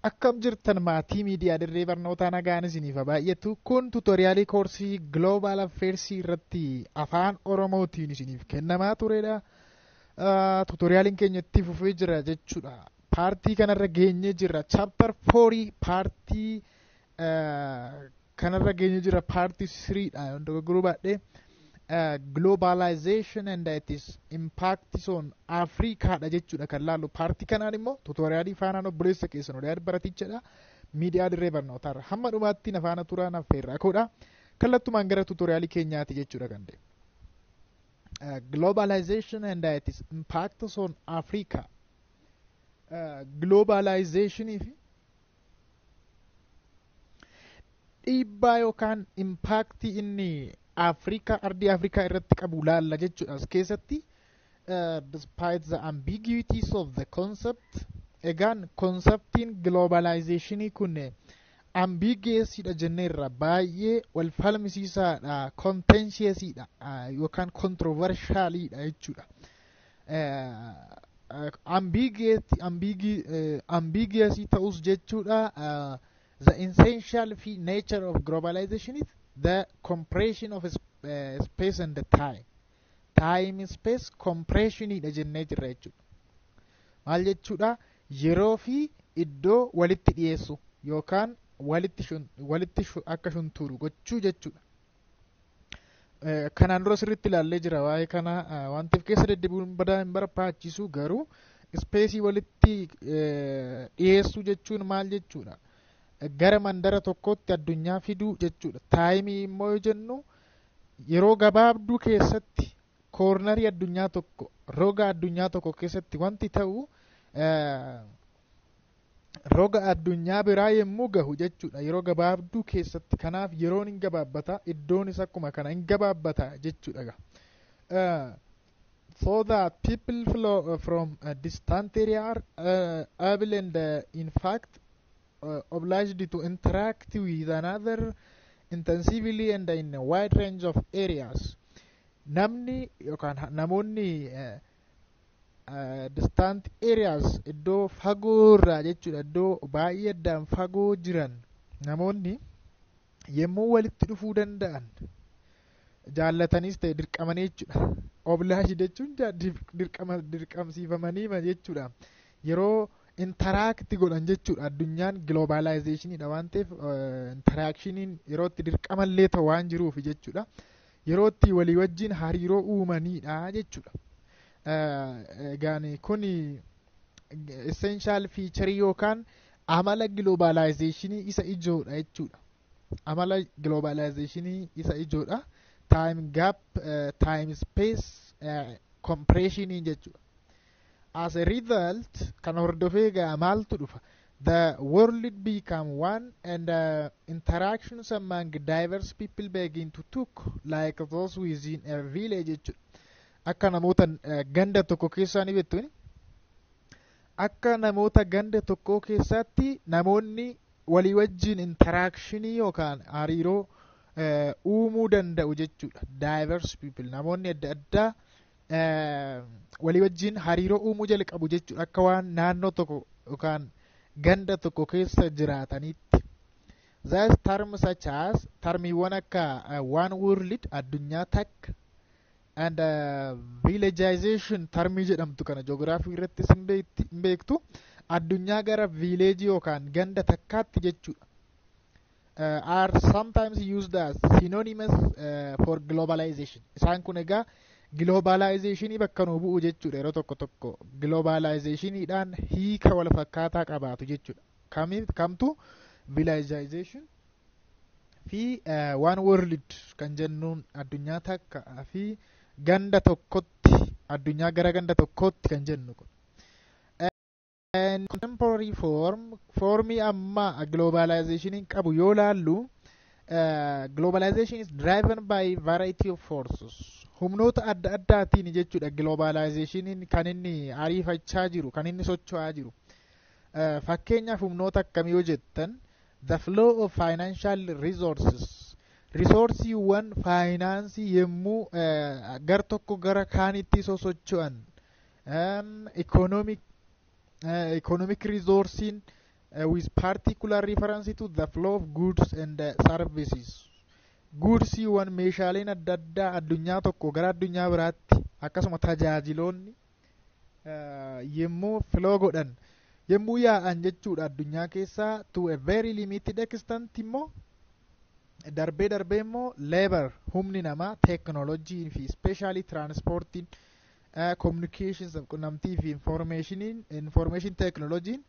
Akkam jirtan maatii miidiyaa dirree barnootaa? Nagaan isiniif baay'atu. Kun tutorialii koorsii Global Affairs irratti afaan Oromootiin isiniif kennamaa turedha. Tutorialiin keenya itti fufee jira jechuudha. Partii kanarra geenyee jira. Chapter 4 partii kanarra geenyee jira. Partii 3dha dogoggoruu baadhee. Globalization and its impact on Africaadha jechuudha kan laallu. Partii kanaan immoo tutorialii faanaan obboleessa keessan Odaa Baratichadha. Miidiyaa dirree barnootaarra hamma dhumaatti na faana turaan affeerraa koodha. Kallattumaan gara tutorialii keenyaati jechuudha kan deemu. Globalization and its impact on Africa. Globalizationii fi dhiibbaa yookaan impactii inni Afrikaa, ardii Afrikaa irratti qabu laalla jechuudha as keessatti. Despite the ambiguities of the concept, egaan conceptiin globalizationii kun ambiguousidha jenneerra, baay'ee wal falmisiisaadha, contentiousidha yookaan controversialidha jechuudha. Ambiguous ta'us jechuudha, the essential nature of globalization is the compression of space and the time. Time space compressionidha jennee jirra jechuudha. Maal jechuudha? Yeroo fi iddoo walitti dhiyeessu yookaan walitti akka shunturu gochuu jechuudha. Kanaan dura sirriitti ilaallee jira waa'ee kana wantiif keessa deddeebi'uun badaa hin barbaachisu. Garuu spaceii walitti dhiyeessuu jechuun maal jechuudha? Gara mandara tokkotti addunyaa fiduu jechuudha. Timeii immoo yoo jennu, yeroo gabaabduu keessatti cornerii addunyaa tokko, roga addunyaa tokko keessatti wanti ta'u roga addunyaa biraa yommuu gahu jechuudha, yeroo gabaabduu keessatti. Kanaaf yeroon hin gabaabbata, iddoonis akkuma kana hin gabaabbata jechuudha. So that people flow from a distant area are able and in fact obliged to interact with another intensively and in a wide range of areas. Namni yookaan namoonni distant areas, iddoo fagoo irraa jechuudha, iddoo baay'ee addaan fagoo jiran, namoonni yommuu walitti dhufuu danda'an, jaallatanis ta'e dirqamanii jechuudha. Obliged jechuun dirqama, dirqamsiifamanii jechuudha. Yeroo interact godhan jechuudha. Addunyaan globalizationidha waan ta'eef, interactioniin yeroo itti dirqamallee ta'u waan jiruuf jechuudha. Yeroo itti walii wajjin hariiroo uumaniidha jechuudha. Egaan kun essential feature yookaan amala globalizationii isa ijoodha jechuudha. Amala globalizationii isa ijoodha. Time gap, time space compressionii jechuudha. As a result, kan hordofee egaa maaltu dhufa? The world become one and interactions among diverse people begin to look like those within a village jechuudha. Akka namoota ganda tokko keessaa ni beektu, akka namoota ganda tokko keessatti namoonni walii wajjin interactionii yookaan hariiroo uumuu danda'u jechuudha. Diverse people, namoonni adda addaa walii wajjin hariiroo uumuu jalqabu jechuudha, akka waan naannoo tokko yookaan ganda tokko keessa jiraatanitti. Thus terms such as, termiiwwan akka one world, addunyaa takka, and villagization termii jedhamtu kana geography irratti hin beektu, addunyaa gara villageii yookaan ganda takkaatti jechuudha. Are sometimes used as synonymous for globalization. Isaan kun egaa globalizationii bakka nuu bu'u jechuudha. Yeroo tokko tokko globalizationiidhaan hiika wal fakkaataa qabaatu jechuudha. Kamtu? Villagization fi one world kan jennuun, addunyaa takka fi ganda tokkotti, addunyaa gara ganda tokkotti kan jennu kun. Contemporary form, formii amma globalizationiin qabu yoo laallu, globalization is driven by variety of forces, humnoota adda addaatiin jechuudha. Globalizationiin kan inni ariifachaa jiru, kan inni socho'aa jiru, fakkeenyaaf humnoota akkamii yoo jettan, the flow of financial resources, resourceiiwwan faayinaansii yommuu gar tokko gara kaanitti sosocho'an, economic resourceiin With particular reference to the flow of goods and services. Goodsiiwwan, meeshaaleen adda addaa addunyaa tokko gara addunyaa biraatti, akkasuma tajaajiloonni yommuu flow godhan, yommuu yaa'an jechuudha addunyaa keessaa. To a very limited extent immoo, darbee darbee immoo, labor, humni namaa, teknoolojii fi especially transportiin, communications, qunnamtii fi information technology,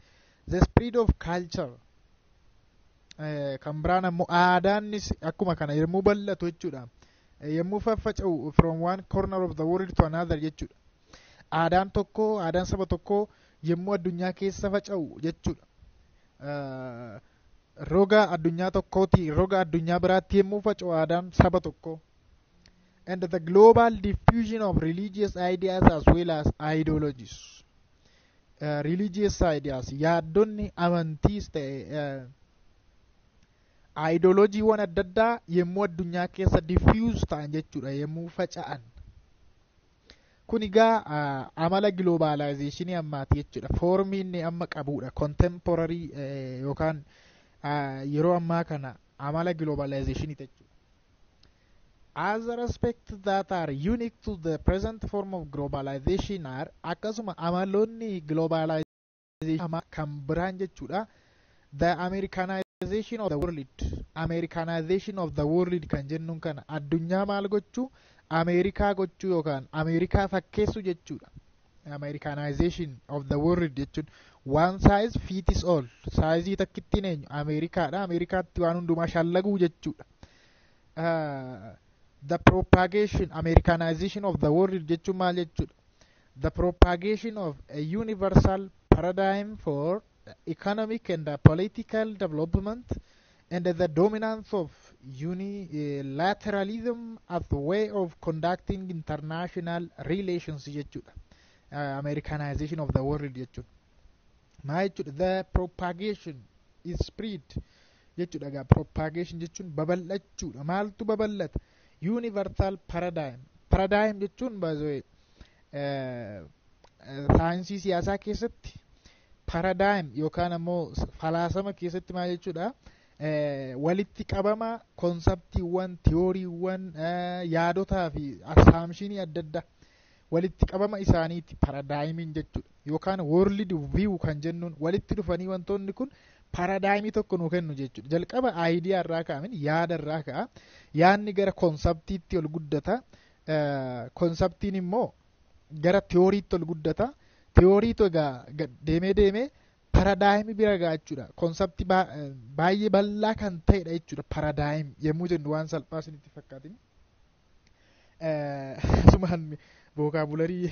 the spread of culture, kan biraan ammoo aadaannis akkuma kana yommuu bal'atu jechuudha, yommuu faffaca'u from one corner of the world to another jechuudha. Aadaan tokko, aadaan saba tokko yommuu addunyaa keessa faca'u jechuudha. Roga addunyaa tokkooti roga addunyaa biraatti yommuu faca'u aadaan saba tokko. And the global diffusion of religious ideas as well as ideologies. Religious ideas, yaaddonni amantiis ta'e ideolojiiwwan adda addaa yommuu addunyaa keessa diffuse ta'an jechuudha, yommuu faca'an. Kun egaa amala globalizationii ammaati jechuudha. Formii inni amma qabudha, contemporary yookaan yeroo ammaa kana amala globalizationii jechuudha. Other aspects that are unique to the present form of globalization are, akkasuma amaloonni globalization kan biraan jechuudha, the Americanization of the world. Americanization of the world kan jennuun kana addunyaa maal gochuu? Ameerikaa gochuu yookaan Ameerikaa fakkeessu jechuudha. Americanization of the world jechuun one size fits all, sizeii takkittiin eenyu? Ameerikaadha. Ameerikaatti waan hundumaa shallaguu jechuudha. The propagation, Americanization of the world jechuun maal jechuudha? The propagation of a universal paradigm for economic and political development and the dominance of unilateralism as a way of conducting international relations jechuudha. Americanization of the world jechuudha maal jechuudha? The propagation is spread jechuudha. Egaa propagation jechuun babal'achuudha. Maaltu babal'ata? Universal paradigm. Paradigm jechuun baay'ee saayinsii siyaasaa keessatti, paradigm yookaan ammoo falaasama keessatti maal jechuudha? Walitti qabama conceptiiwwan, theoryiiwwan, yaadotaa fi assumptionii adda addaa walitti qabama isaaniiti paradigmiin jechuudha. Yookaan world view kan jennuun walitti dhufanii wantoonni kun paradigmii tokko nuu kennu jechuudha. Jalqaba idea irraa ka'amin, yaada irraa ka'a. Yaadni gara conceptiitti ol guddata, conceptiin immoo gara theoryitti ol guddata, theoryitu egaa deemee deemee paradigmii bira ga'a jechuudha. Conceptii baay'ee bal'aa kan ta'edha jechuudha. Paradigm yommuu jennu waan salphaa isinitti fakkaatin. Asumaan vocabulary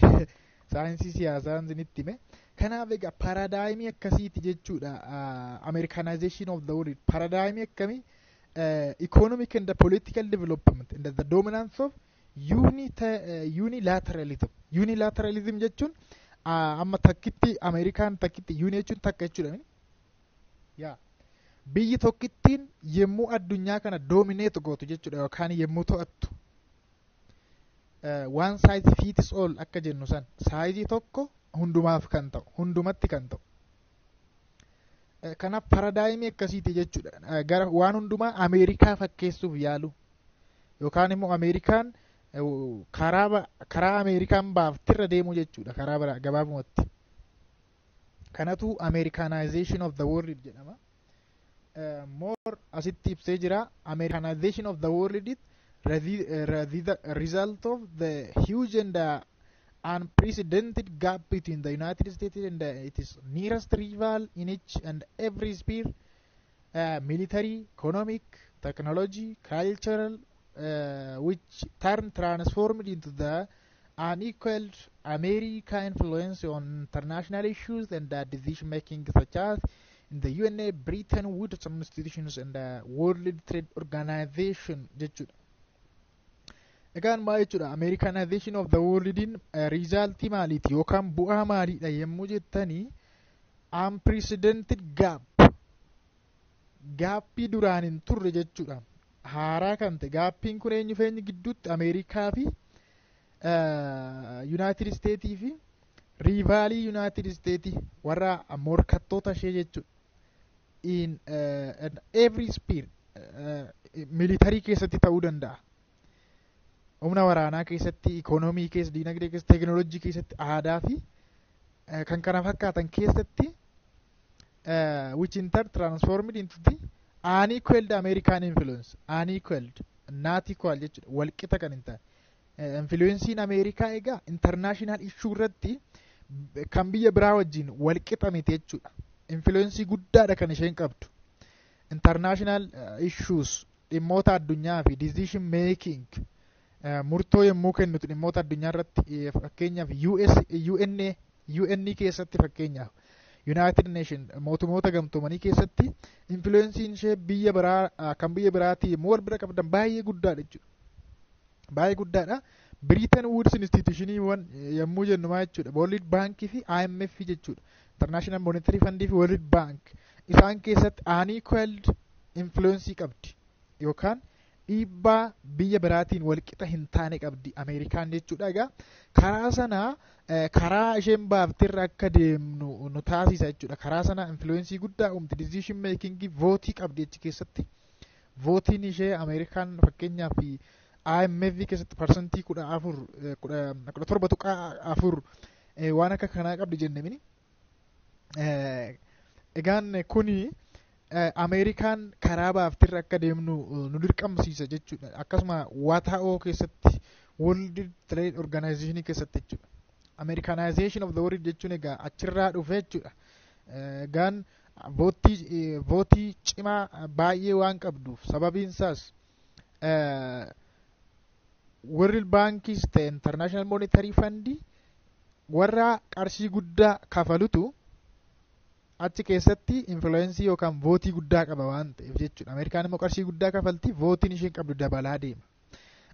saayinsii siyaasaa isinitti hime. Kanaaf egaa paradigmii akkasiiti jechuudha. Americanization of the world paradigmii akkamii? Economic and the political development and the dominance of unilateralism. Unilateralism jechuun amma takkitti Ameerikaan takkitti, uni jechuun takka jechuudha. Yaa biyyi tokkittiin yommuu addunyaa kana dominate gootu jechuudha, yookaan yommuu to'attu, one size fits all akka jennu san, sizeii tokko hundumaaf kan ta'u, hundumatti kan ta'u. Kanaaf paradigmii akkasiiti jechuudha. Gara waan hundumaa Ameerikaa fakkeessuuf yaalu yookaan immoo Ameerikaan karaa Ameerikaan baaftirra deemuu jechuudha, karaa biraa gabaabumatti. Kanatu Americanization of the world jedhama. More asitti ibsee jira. Americanization of the world is the result of the huge and unprecedented gap between the United States and its nearest rival in each and every sphere, military, economic, technology, cultural, which turn transformed into the unequaled American influence on international issues and decision making, such as in the UN, Bretton Woods institutions and the World Trade Organization jechuudha. Egaan maal jechuudha? Americanization of the worldin resultii maaliiti yookaan bu'aa maaliidha yommuu jettanii, unprecedented gap, gapii duraan hin turre jechuudha. Haaraa kan ta'e gapiin kun eenyu fi eenyu gidduutti? Ameerikaa fi United Statesii fi rivalii United Statesii, warra morkattoota ishee jechuudha. In every sphere, military keessatti ta'uu danda'a. Humna waraanaa keessatti, ikoonoomii keessa, diinagdee keessatti, teekinooloojii keessatti, aadaa fi kan kana fakkaatan keessatti, which in turn transformed into the unequaled American influence. Unequaled, not equal jechuudha, walqixa kan hin taane. Influenceiin Ameerikaa egaa international issue irratti kan biyya biraa wajjin walqixa miti jechuudha. Influence guddaadha kan isheen qabdu. International issues, dhimmoota addunyaa fi decision making, murtoo yommuu kennitu dhimmoota addunyaa irratti, fakkeenyaaf US UN UN keessatti, fakkeenyaaf United Nation, Mootummoota Gamtoomanii keessatti influenceiin ishee biyya biraa kan biyya biraatii yommuu wal bira qabdan baay'ee guddaadha jechuudha. Baay'ee guddaadha. Bretton Woods institutioniiwwan yommuu jennu maal jechuudha? World Bank fi IMF jechuudha. International Monetary Fund fi World Bank, isaan keessatti unequaled influence qabdi yookaan dhiibbaa biyya biraatiin walqixa hin taane qabdi Ameerikaan jechuudha. Egaa karaa sanaa karaa isheen baaftirra akka deemnu nu taasisa jechuudha. Karaa sana influence guddaa uumti. Decision making, vote qabdi achi keessatti. Voteiin ishee Ameerikaan fakkeenyaaf IMF keessatti 14%, 17.4 waan akka kanaa qabdi jenne mini. Egaan kuni Ameerikaan karaa baaftirra akka deemnu nu dirqamsiisa jechuudha. Akkasuma WTO keessatti, World Trade Organization keessatti jechuudha. Americanization of the world jechuun egaa achirraa dhufe jechuudha. Egaan vote cimaa baay'ee waan qabduuf, sababiin isaas World Bankis ta'e International Monetary Fund warra qarshii guddaa kafalutu achi keessatti influence yookaan vote guddaa qaba waan ta'eef jechuudha. Ameerikaan immoo qarshii guddaa kafalti, voteiin isheen qabdu dabalaa deema.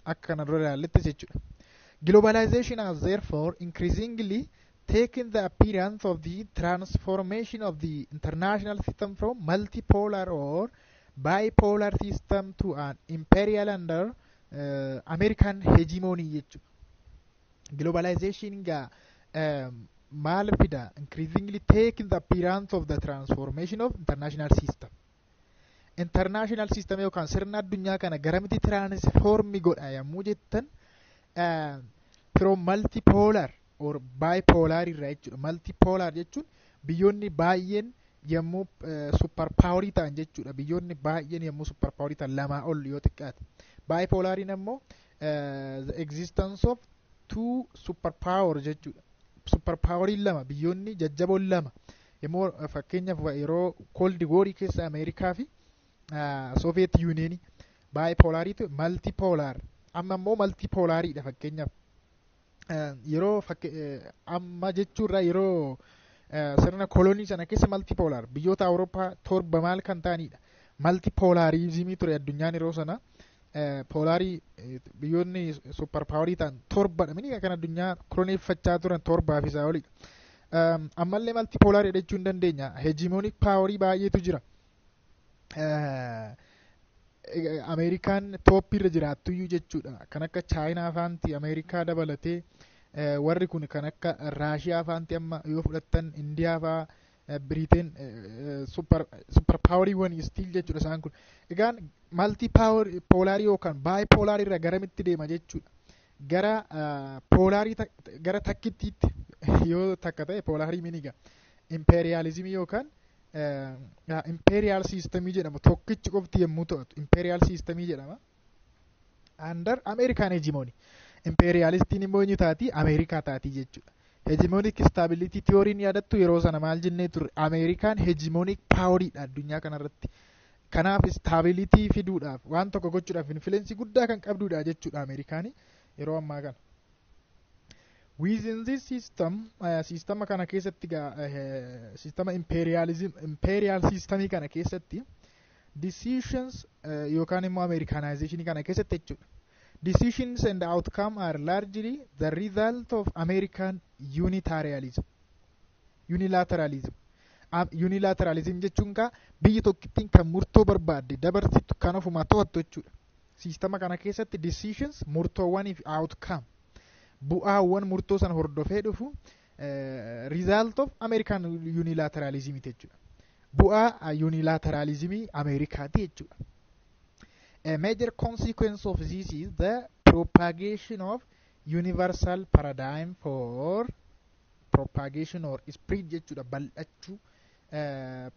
Akka kana dura ilaallettis jechuudha. Globalization has therefore increasingly taken the appearance of the transformation of the international system from multipolar or bipolar system to an imperial under American hegemony jechuudha. Globalization gaa maal fida? Increasingly taking the appearance of the transformation of international system. International system yookaan sirna addunyaa kana garamitti transform godha yommuu jettan, from multipolar or bipolar irraa jechuudha. Multipolar jechuun biyyoonni baay'een yommuu super powerii ta'an jechuudha. Biyyoonni baay'een yommuu super powerii ta'an, lamaa ol yoo xiqqaate. Bipolariin ammoo the existence of two super power jechuudha. Super poweriin lama, biyyoonni jajjaboon lama yommuu, fakkeenyaaf yeroo Cold War keessa Ameerikaa fi Soviet Union bipolariitu. Multipolar amma immoo multipolariidha. Fakkeenyaaf yeroo amma jechuurraa yeroo sirna kolonii sana keessa multipolar, biyyoota Awurooppaa torba maal kan ta'anidha. Multipolarismii ture addunyaan yeroo sana. Polarii biyyoonni super powerii ta'an torbadha mini kan addunyaa koloneeffachaa turan, torbaa fi isaa olidha. Ammallee multipolarii jechuu hin dandeenya. Hegemonic powerii baay'eetu jira. Ameerikaan topiirra jiraattuyyuu jechuudha. Kan akka Chaayinaa faanti Ameerikaa dabalatee warri kun kan akka Raashiyaa faanti, amma yoo fudhattan Indiyaa faa, Biriteen, super poweriiwwan still jechuudha isaan kun. Egaan multipolarii yookaan bipolarii irraa garamitti deema jechuudha? Gara polarii, gara takkittiitti yoo takka ta'e polarii miniga imperialismii yookaan imperial systemii jedhama. Tokkichi qofti yommuu to'atu imperial systemii jedhama. Under American hegemony. Imperialistiin immoo eenyu taati? Ameerikaa taati jechuudha. Hegemonic stability theory yaadattu, yeroo sana maal jennee turre? Ameerikaan hegemonic poweriidha addunyaa kanarratti. Kanaaf stability fiduudhaaf, waan tokko gochuudhaaf influence guddaa kan qabdudha jechuudha Ameerikaani yeroo ammaa kana. Within this system, sistema kana keessatti, sistema imperialism, imperial systemii kana keessatti, decisions yookaan immoo Americanization kana keessatti jechuudha. Decisions and outcome are largely the result of American unitarianism. Unilateralism. Unilateralism jechuun kaa biyyi tokkittiin kan murtoo barbaadde dabarsitu, kan ofuma to'attu jechuudha. Sistema kana keessatti decisions, murtoowwanii fi outcome, bu'aawwan murtoo sana hordofee dhufu, result of American unilateralism jechuudha. Bu'aa unilateralismii Ameerikaati jechuudha. A major consequence of this is the propagation of universal paradigm for propagation or spread jechuudha, bal'achuu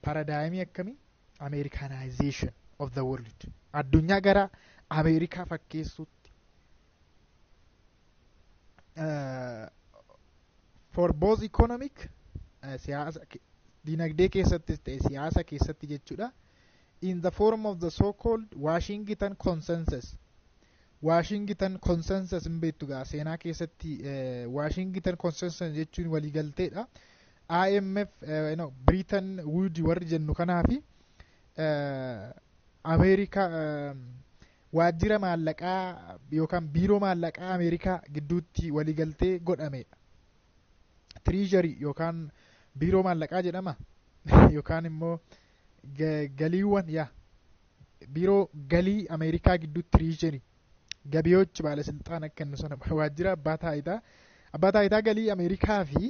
paradigmii akkamii? Americanization of the world, addunyaa gara Ameerikaa fakkeessuutti, for both economic, siyaasa dinagdee keessattis ta'e siyaasa keessatti jechuudha, in the form of the so called Washington Consensus. Washington Consensus hin beektu gaa seenaa keessatti. Washington Consensus jechuun waliigalteedha. IMF, no, Bretton Woods warri jennu kanaafi Ameerikaa waajjira maallaqaa yookaan biiroo maallaqaa Ameerikaa gidduutti waliigaltee godhamedha. Treasury yookaan biiroo maallaqaa jedhama yookaan immoo galiiwwan, yaa, biiroo galii Ameerikaa gidduutti, Treasury ገቢዎች ባለስልጣን akka inni sana waajjira abbaa taayitaa galii Ameerikaa fi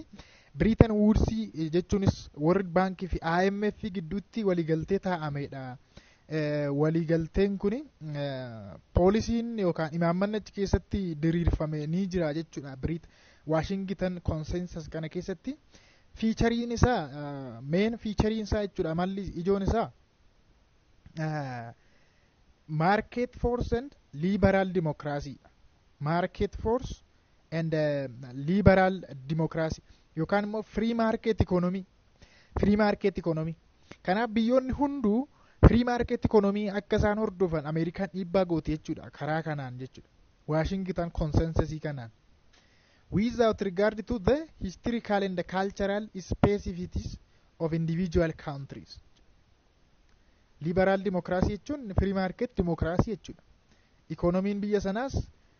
Bretton Woodsii jechuunis World Bank fi IMF gidduutti waliigaltee taa'amedha. Waliigalteen kun poolisiin yookaan imaammanni achi keessatti diriirfame ni jira jechuudha. Biriit Washington Consensus kana keessatti featureiin isaa, main featureiin isaa jechuudha, malli ijoon isaa market force and liberal democracy, market force and liberal democracy yookaan immoo free market economy, free market economy. Kanaaf biyyoonni hunduu free market economy akka isaan hordofan Ameerikaan dhiibbaa gooti jechuudha karaa kanaan jechuudha, Washington Consensusii kanaan, without regard to the historical and the cultural specificities of individual countries. Liberal democracy jechuun free market democracy jechuudha. Ikoonomiin biyya sanaas,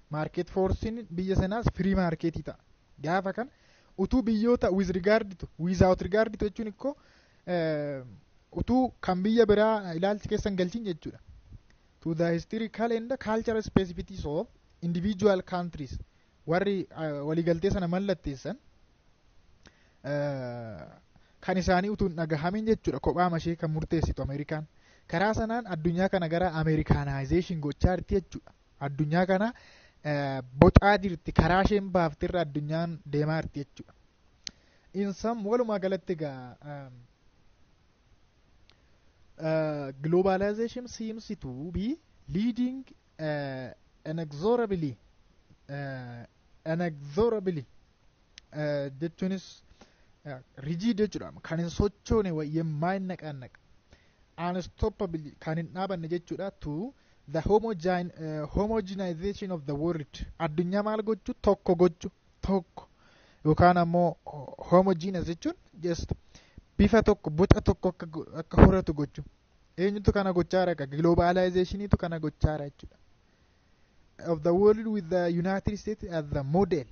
market forcein biyya sanaas free marketii ta'a. Gaafa kan utuu biyyoota with regard to, without regard to jechuun ikkoo utuu kan biyya biraa ilaalchi keessan galchin jechuudha. To the historical and the cultural specificities of individual countries, warri waliigaltee sana mallatteessan kan isaanii utuu hin dhagahamin jechuudha, kophaa mashee kan murteessitu Ameerikaan. Karaa sanaan addunyaa kana gara Americanization gochaa jirti jechuudha. Addunyaa kana bocaa jirti, karaa isheen baaftirra addunyaan deemaa jirti jechuudha. In sum, walumaa galatti egaa, globalization seems to be leading inexorably jechuunis rigid jechuudha, kan hin sochoone, የማይነቃነቅ, unstoppable, kan hin dhaabanne jechuudha, to the homogenization of the world, addunyaa maal gochuu, tokko gochuu, tokko yookaan ammoo homogeneous jechuun just bifa tokko, boca tokko akka horatu gochuu. Eenyutu kana gochaa jira? Globalizationiitu kana gochaa jira jechuudha, of the world with the United States as the model.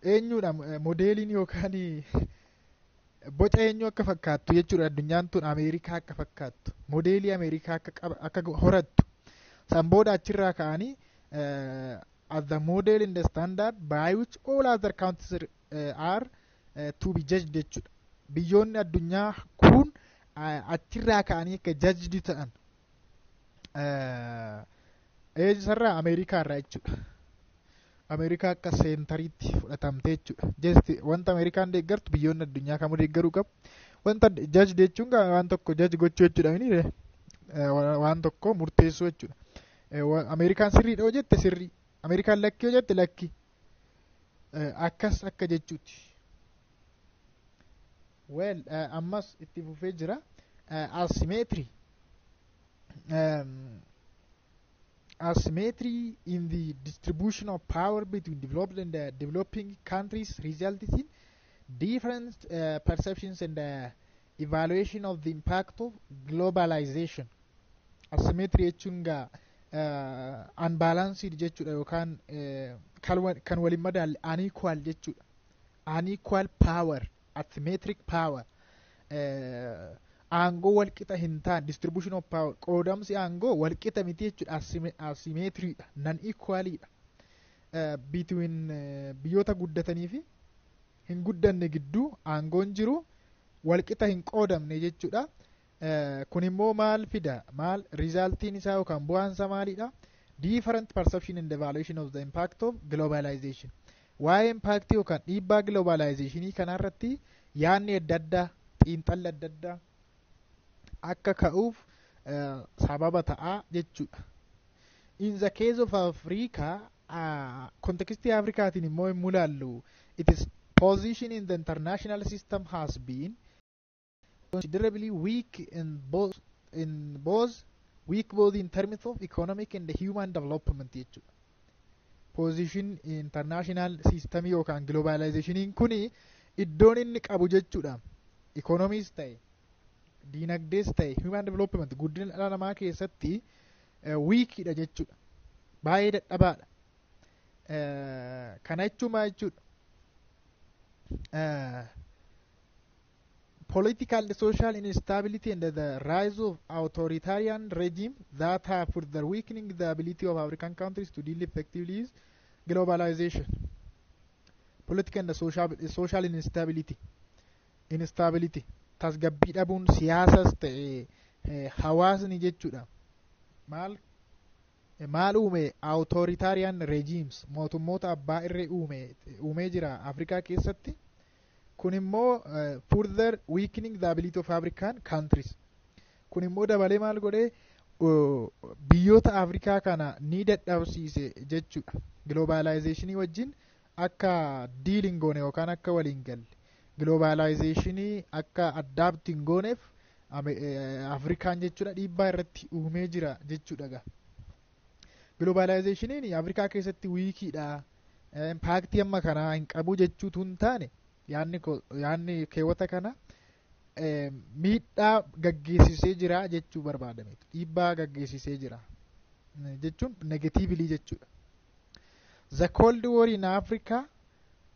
Eenyudha modeeliin yookaan boca eenyu akka fakkaattu jechuudha? Addunyaan tun Ameerikaa akka fakkaattu, modeelii Ameerikaa akka horattu, san booda achirraa ka'anii as the model in the standard by which all other countries are to be judged jechuudha. Biyyoonni addunyaa kun achirraa ka'anii akka judged ta'an eessarraa? Ameerikaa irraa jechuudha. Ameerikaa akka centeriitti fudhatamte jechuudha. Just wanta Ameerikaan deeggartu biyyoonni addunyaa kamuu deeggaruu qabu. Wanta judge jechuun waan tokko judge gochuu jechuudha, inni waan tokko murteessuu jechuudha. Ameerikaan sirriidha yoo jette sirrii, Ameerikaan lakkii yoo jette lakki, akkas akka jechuuti. Well, ammas itti fufee jira. Asymmetry. Asymmetry in the distribution of power between developed and developing countries results in different perceptions and evaluation of the impact of globalization. Asymmetry jechuun gaa unbalanced jechuudha yookaan kan waliin madaalle, unequal jechuudha. Unequal power, asymmetric power. Aangoo walqixa hin taane, distribution of power, qoodamsi aangoo walqixa miti jechuudha, asymmetriidha, non equalidha, between biyyoota guddatanii fi hin guddanne gidduu aangoon jiru Walqixa hin qoodamne jechuudha. Kun immoo maal fida? Maal resultiin isaa yookaan bu'aan isaa maalidha? Different perception and evaluation of the impact of globalization. Waa'ee impact yookaan dhiibbaa globalizationii kanarratti yaadni adda addaa, xiinxalli adda addaa akka ka'uuf sababa ta'aa jechuudha. In the case of Africa, contextii Afrikaatiin immoo yommuu ilaallu, its position in the international system has been considerably weak in both weak both in terms of economic and human development jechuudha. Position international system yookaan globalizationiin kuni iddoon inni qabu jechuudha. Economiis ta'e, diinagdees ta'e, human development, guddina dhala namaa keessatti weakidha jechuudha. Baay'ee dadhabaadha. Kana jechuun maal jechuudha? Political and social instability and the rise of authoritarian regime that have further weakening the ability of African countries to deal effectively with globalization. Political and social instability, tasgabbii dhabuun siyaasas ta'e hawaasni jechuudha. Maal maal uume? Authoritarian regimes, mootummoota abbaa irree uume uumee jira Afrikaa keessatti. Kun immoo further weakening the ability of African countries, kun immoo dabalee maal godhee, biyyoota Afrikaa kana ni dadhabsiise jechuudha. Globalizationii wajjin akka deal hin goone yookaan akka waliin galle, globalizationii akka adapt hin gooneef Afrikaan jechuudha dhiibbaa irratti uumee jira jechuudha gaa. Globalizationiin Afrikaa keessatti weakiidha, impactii amma kanaa hin qabu jechuutu hin taane. Yaanni keewwata kana miidhaa gaggeessisee jira jechuu barbaadameetu, dhiibbaa gaggeessisee jira jechuun negatively jechuudha. The Cold War in Africa,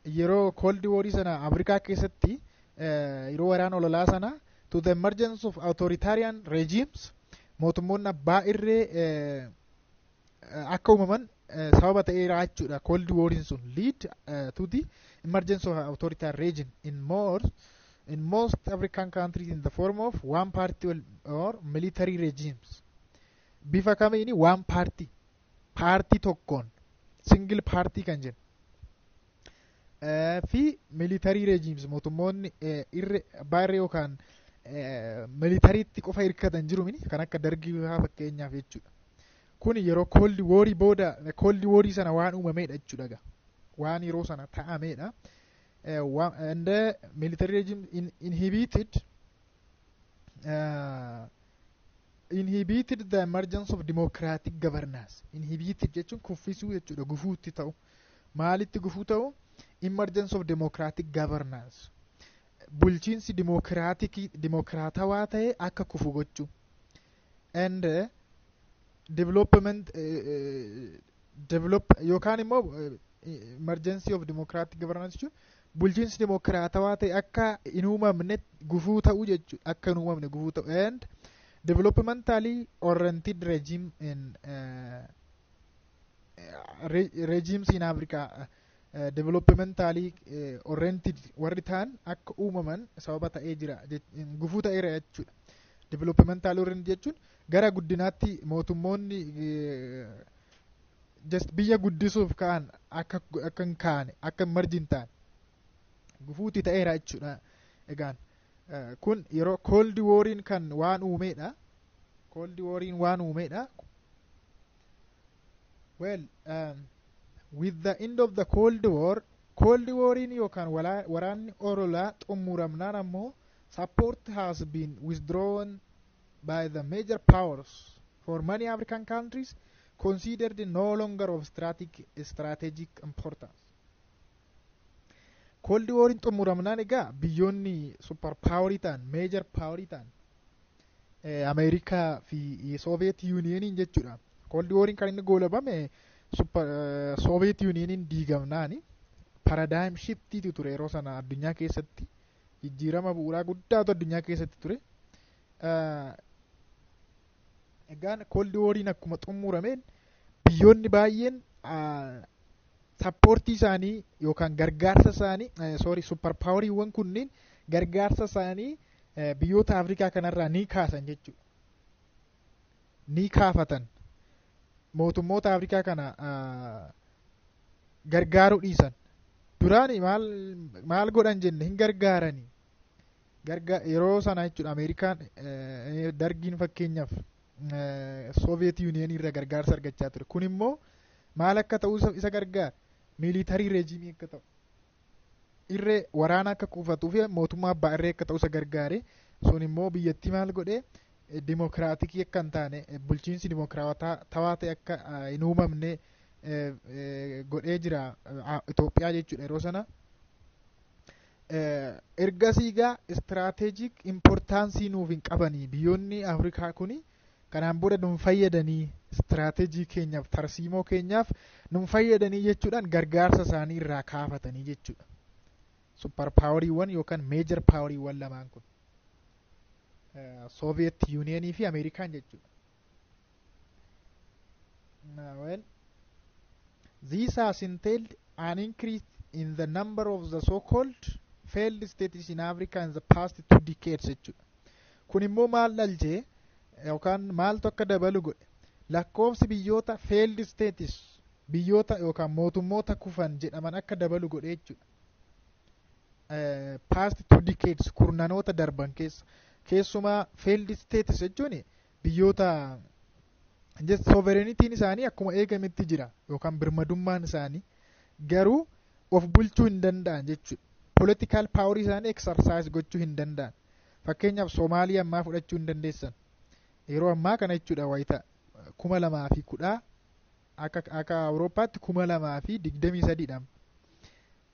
yeroo Cold War sana Afrikaa keessatti, yeroo waraana ololaa sana, to the emergence of authoritarian regimes, mootummoonni abbaa irree akka uumaman sababa ta'eera jechuudha. Cold War sun lead to the emergence of authoritarian regime in most African countries in the form of one party or military regimes. Bifa kamiini? One party, paartii tokkoon, single party kan jennu fi military regimes, mootummoonni irre abbaa irree yookaan militariitti qofa hirkatan jiru mini, kan akka Dargii fakkeenyaaf jechuudha. Kun yeroo Cold Warii booda, Cold Warii sana waan uumameedha jechuudha, waan yeroo sana ta'ameedha. And the military regime inhibited the emergence of democratic governance. Inhibited jechuun kuffisuu jechuudha, gufuutti ta'u. Maalitti gufuu ta'u? Emergence of democratic governance, bulchiinsi dimokiraatikii, dimokiraatawaa ta'e akka kufu gochuu, and development develop yookaan immoo emergency of democratic governance jechuun bulchiinsi dimokiraatawaa ta'e akka hin uumamne gufuu ta'uu jechuudha, akka hin uumamne gufuu ta'u, and developmentally oriented regime in regimes in Africa, developmentally oriented warri ta'an akka uumaman sababa ta'ee jira, gufuu ta'eera jechuudha. Developmentally oriented jechuun gara guddinaatti mootummoonni just biyya guddisuuf ka'an akka hin kaane, akka hin marjin ta'an gufuuti ta'eera jechuudha. Egaan kun yeroo Cold Wariin kan waan uumeedha. Cold Wariin waan uumeedha. Well, with the end of the Cold War, Cold Wariin yookaan waraanni ololaa xumuramnaan ammoo, support has been withdrawn by the major powers for many African countries considered no longer of strategic importance. Cold Wariin xumuramnaan egaa biyyoonni super powerii ta'an, major powerii ta'an, Ameerikaa fi Soviet Unioniin jechuudha. Cold Wariin kan inni goolabame super Soviet Unioniin diigamnaani. Paradigm shiftiitu ture yeroo sana addunyaa keessatti, jijjiirama bu'uuraa guddaatu addunyaa keessatti ture. Egaan Cold Wariin akkuma xumurameen biyyoonni baay'een supportii isaanii yookaan gargaarsa isaanii, sorry, super poweriiwwan kunniin Gargaarsa isaanii biyyoota Afrikaa kanarraa ni kaasan jechuudha. Ni kaafatan. Mootummoota Afrikaa kana gargaaruu dhiisan. Duraani maal maal godhan jenne? Hin gargaaranii. Yeroo sana jechuudha, Ameerikaan, Dargiin fakkeenyaaf, Soviet Union irra gargaarsa argachaa ture. Kun immoo maal akka ta'u isa gargaara? Military regime akka ta'u, irree waraana akka kuufatuu fi mootummaa abbaa irree akka ta'u isa gargaare. Sun immoo biyyattii maal godhe? Democratic akka hin taane, bulchiinsi dimokiraatawaa ta'e akka hin uumamne godhee jira Itoophiyaa jechuudha yeroo sana. Ergasii gaa strategic importance nuuf hin qabanii biyyoonni Afrikaa kuni, kanaan booda nun fayyadanii, strategy keenyaaf, tarsiimoo keenyaaf nun fayyadanii jechuudhaan gargaarsa isaanii irraa kaafatanii jechuudha. Super poweriiwwan yookaan major poweriiwwan lamaan kun, Soviet Unionii fi Ameerikaan jechuudha. Well, this has entailed an increase in the number of the so-called failed states in Africa in the past 2 decades jechuudha. Kun immoo maal dhalchee yookaan maaltu akka dabalu godhe? Lakkoofsi biyyoota failed states, biyyoota yookaan mootummoota kufan jedhaman akka dabalu godhe jechuudha. Past 2 decades, kurnanoota darban keessa, keessumaa failed states jechuun biyyoota sovereignityn isaanii akkuma eegametti jira yookaan birmadummaan isaanii, garuu of bulchuu hin danda'an jechuudha. Political power isaanii exercise gochuu hin danda'an. Fakkeenyaaf, Soomaalii ammaa fudhachuu hin dandeessan. Yeroo ammaa kana jechuudha, wayita 2010, akka Awurooppaatti 2023dha.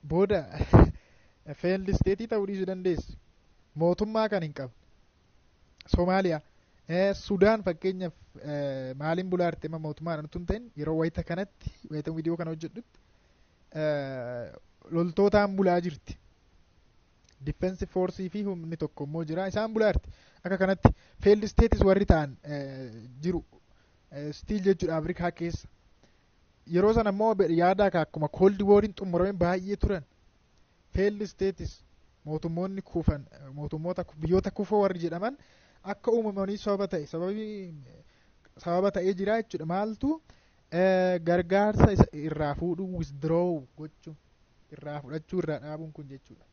Booda failed state ta'uu dhiisuu dandeessu. Mootummaa kan hin qabne. Soomaaliyaa. Sudaan fakkeenyaaf maaliin bulaarte? Amma mootummaan utuu hin ta'in, yeroo wayita kanatti, wayita viidiyoo kana hojjedhutti, loltootaan bulaa jirti. Defense force fi humni tokko immoo jira, isaan bulaarti. Akka kanatti failed states warri ta'an jiru still jechuudha Afrikaa keessa. Yeroo sana immoo yaada akkuma Cold Wariin xumurame baay'ee turan. Failed states, mootummoonni kufan, mootummoota biyyoota kufoo warri jedhaman akka uumamanii sababa ta'e, sababii sababa ta'ee jira jechuudha. Maaltu? Gargaarsa isa irraa fuudhuu, withdraw gochuu, irraa fudhachuu, irraa dhaabuun kun jechuudha.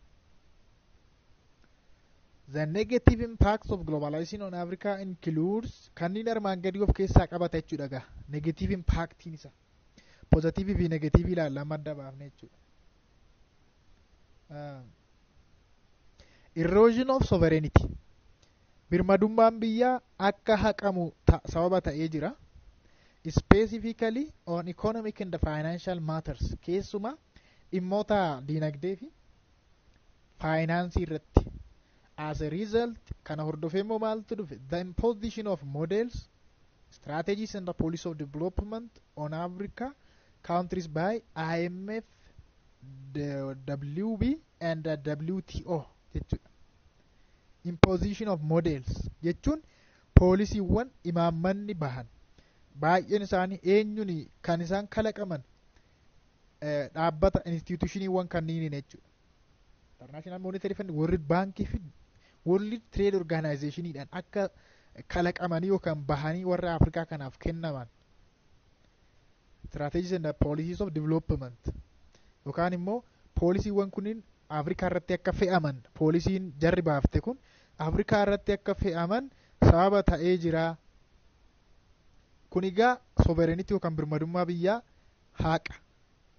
The negative impacts of globalization on Africa includes kanneen armaan gadii of keessaa qabata jechuudha gaa. Negative impactiin isa. Positive fi negative ilaalla madda baafne jechuudha. Erosion of sovereignty. Birmadummaan biyyaa akka haqamu sababa ta'ee jira. Specifically on economic and financial matters. Keessumaa dhimmoota diinagdee fi faayinaansii irratti. As a result, kana hordofee immoo maaltu dhufe? The imposition of models, strategies and the policy of development on Africa countries by IMF, the WB and the WTO jechuudha. Imposition of models jechuun poolisiiwwan, imaammanni bahan baay'een isaanii eenyuun kan isaan kalaqaman? Dhaabbata institutioniiwwan kanniiniin jechuudha. International Monetary Fund, World Bank fi World Trade Organizationiidhaan akka kalaqamanii yookaan bahanii warra Afrikaa kanaaf kennaman. Strategies and policies of development yookaan immoo poolisiiwwan kunniin Afrikaa irratti akka fe'aman, poolisiin jarri baafte kun Afrikaa irratti akka fe'aman sababa ta'ee jira. Kun egaa sovereignty yookaan birmadummaa biyyaa haqa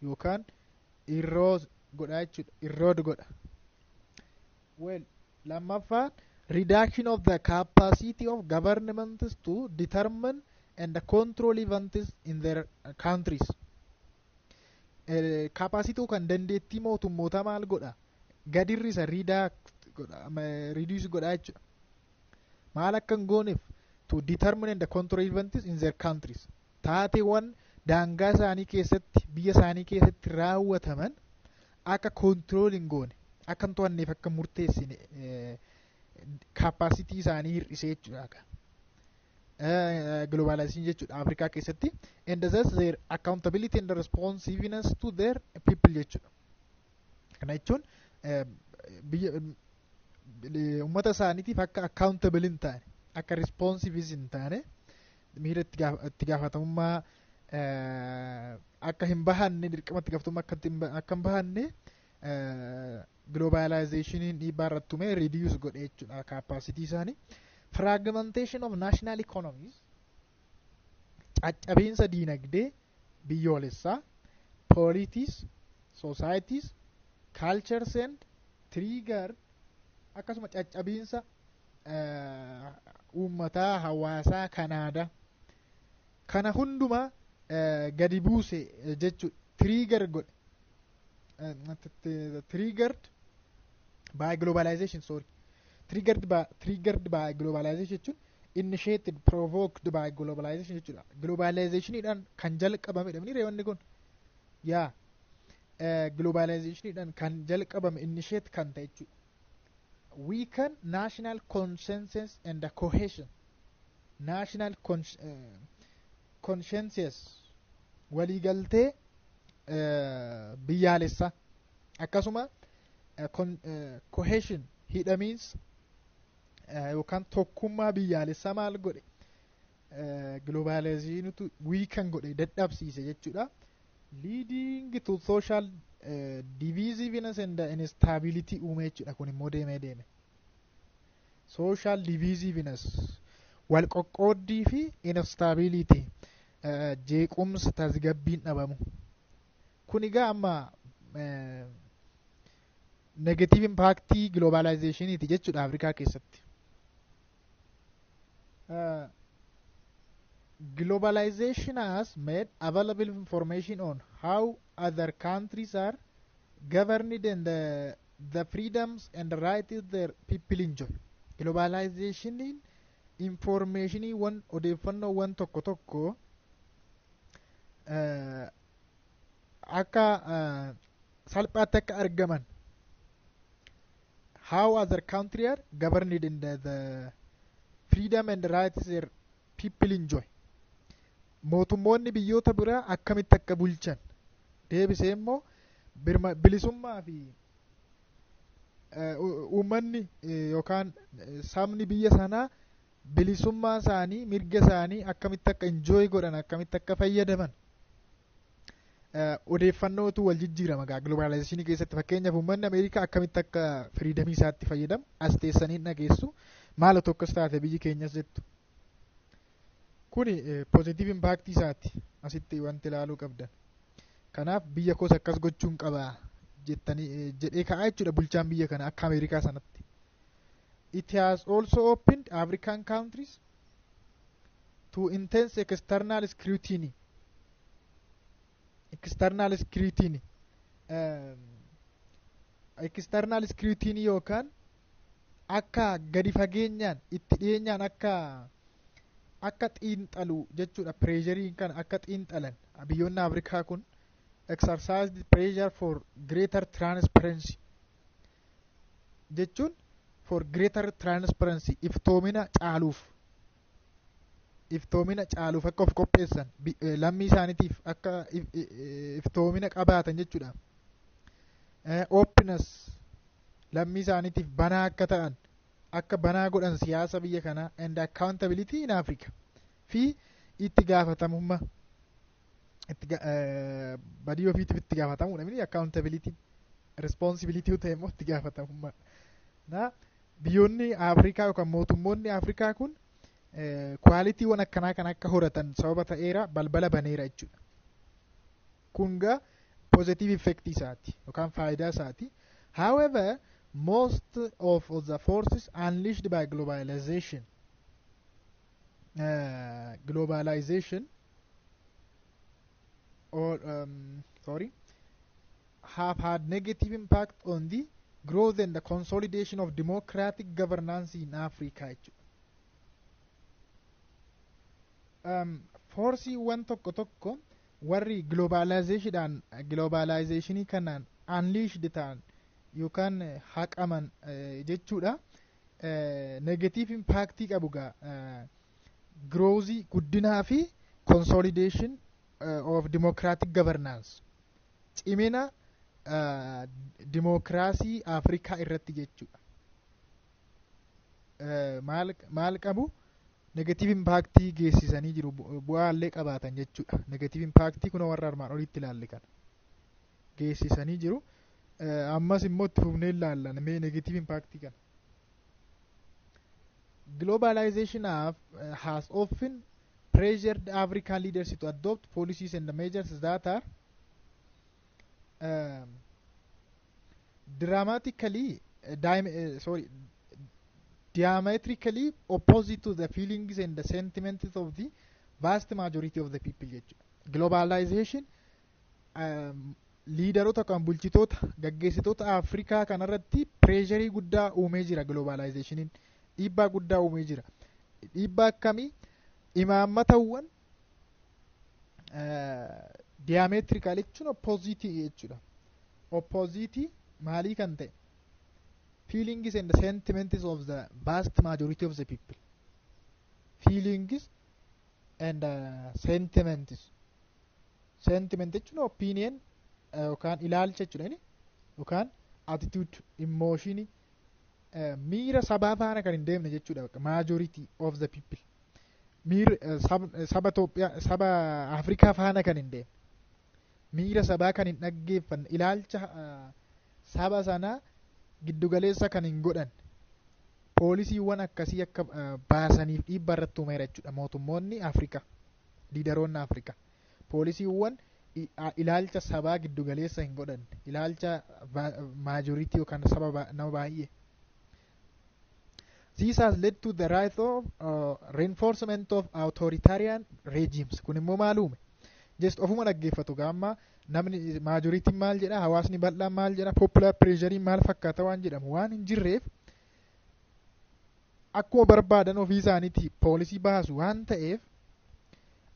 yookaan erode godha jechuudha. Erode godha. Well, lammaffaan reduction of the capacity of governments to determine and control events in their countries. Capacity yookaan dandeettii mootummoota maal godha? Gadirrisa, reduce godha jechuudha. Maal akka hin gooneef? To determine and control events in their countries. Taateewwan daangaa isaanii keessatti, biyya isaanii keessatti raawwataman akka control hin goone, akka hin to'anneef, akka murteessine capacity isaanii hir'isee jechuudha. Globalization jechuudha Afrikaa keessatti, and thus their accountability and responsiveness to their people jechuudha. Kana jechuun biyya Uummata isaaniitiif akka accountable hin taane, akka responsive hin taane, miira itti gaafatamummaa akka hin bahanne, dirqama itti gaafatamummaa akka hin bahanne globalizationiin dhiibbaa irratti uume, reduce godhe jechuudha capacity isaanii. Fragmentation of national economies, caccabiinsa diinagdee biyyoolessaa, polities, societies, cultures and trigger, akkasuma caccabiinsa uummataa, hawaasaa kan aadaa kana hundumaa gadi buuse jechuudha. Trigger godhe, triggered by globalization, sorry, triggered by globalization jechuun initiated, provoked by globalization jechuudha. Globalizationidhaan kan jalqabamedha mini reewanni kun yaa globalizationidhaan kan jalqabame, initiate kan ta'e jechuudha. Weaken national consensus and the cohesion, national consciences, waliigaltee biyyaalessaa, akkasuma cohesion, hidhamiinsa yookaan tokkummaa biyyaalessaa maal godhe? Globalizationitu weaken godhe, dadhabsiise jechuudha, leading to social divisiveness and instability uume jechuudha. Kun immoo deemee deeme social divisiveness, wal qoqqooddii fi instability, jeequmsa, tasgabbiin dhabamu. Kun egaa amma negative impactii globalizationiiti jechuudha Afrikaa keessatti. Globalization has made available information on how other countries are governed and the freedoms and the rights their people enjoy. Globalizationiin informationiiwwan, odeeffannoowwan tokko tokko akka salphaatti akka argaman, how other country are governed in the freedom and rights their people enjoy, mootummoonni biyyoota biraa akkamitti akka bulchan, deebisee immoo bilisummaa fi uummanni yookaan sabni biyya sanaa bilisummaa isaanii, mirga isaanii akkamitti akka enjoy godhan, akkamitti akka fayyadaman odeeffannootu wal jijjiirama gaa globalizationii keessatti. Fakkeenyaaf, uummanni Ameerikaa akkamitti akka freedomii isaatti fayyadamu as teessanii dhageessu, maal tokkos taate biyyi keenyas jettu. Kuni positive impactii isaati asitti wanti ilaaluu qabdan. Kanaaf biyya koos akkas gochuun qaba jettanii jedhee ka'aa jechuudha bulchaan biyya kana akka Ameerikaa sanatti. It has also opened African countries to intense external scrutiny. External scrutiny. External scrutiny yookaan akka gadi fageenyaan itti dhiyeenyaan akka xiinxalu jechuudha. Pressureiin kana akka xiinxalan biyyoonni Afrikaa kun exercised pressure for greater transparency jechuun, for greater transparency, iftoomina caaluuf akka of qopheessan, lammii isaaniitiif akka iftoomina qabaatan jechuudha. Openness, lammii isaaniitiif banaa akka ta'an, akka banaa godhan siyaasa biyya kanaa, and accountability in Africa fi itti gaafatamummaa, itti badii ofiitiif itti gaafatamuudha mini accountability, responsibility ta'e immoo itti gaafatamummaa na biyyoonni Afrikaa yookaan mootummoonni Afrikaa kun qualitywwan akkanaa kan akka horatan sababa ta'eera, balbala baneera jechuudha. Kun gaa positive effect isaati yookaan faayidaa isaati. However, most of the forces unleashed by globalization or sorry, have had negative impact on the growth and the consolidation of democratic governance in Africa jechuudha. Forceiiwwan tokko tokko warri globalizationii kanaan unleashed ta'an yookaan haqaman jechuudha. Negative impactii qabu gaa growthii, guddinaa fi consolidation of democratic governance, cimina dimookiraasii Afrikaa irratti jechuudha. Maal qabu? Negative impactii geessisanii jiru, bu'aallee qabaatan jechuudha. Negative impactii kun warra armaan olitti ilaalle kana geessisanii jiru. Ammas immoo itti fufnee ilaallan mee negative impactii kana. Globalization has often pressured African leaders to adopt policies and measures that are dramatically sorry, diametrically opposite to the feelings and the sentiments of the vast majority of the people jechuudha. Globalization leaderoota kan bulchitoota, gaggeessitoota Afrikaa kanarratti pressurii guddaa uumee jira. Globalizationiin dhiibbaa guddaa uumee jira. Dhiibbaa akkamii? Imaammatawwan diametrical jechuun opposite jechuudha. Opposite maalii kan ta'e? Feelings and sentiments of the vast majority of the people. Feelings and sentiments. Sentiment jechuun opinion yookaan ilaalcha jechuudha inni, yookaan attitude, emotion, miira sabaa faana kan hin deemne jechuudha. Majority of the people, miira saba Itoophiyaa, saba Afrikaa faana kan hin deemne, miira sabaa kan hin dhaggeeffanne, ilaalcha saba sanaa giddugaleessa kan hin godhanne policywwan akkasii akka baasaniif dhiibbaa irratti uumeera jechuudha. Mootummoonni Afrikaa, leaderoonni Afrikaa policywwan ilaalcha sabaa giddugaleessa hin godhanne, ilaalcha majority yookaan saba nama baay'ee. This has led to the rise of reinforcement of authoritarian regimes. Kun immoo maal uume? Just ofuma dhaggeeffatu gaamma namni majorityn maal jedha, hawaasni bal'aan maal jedha, popular pressure maal fakkaata waan jedhamu waan hin jirreef, akkuma barbaadan ofii isaaniiti policy baasu waan ta'eef,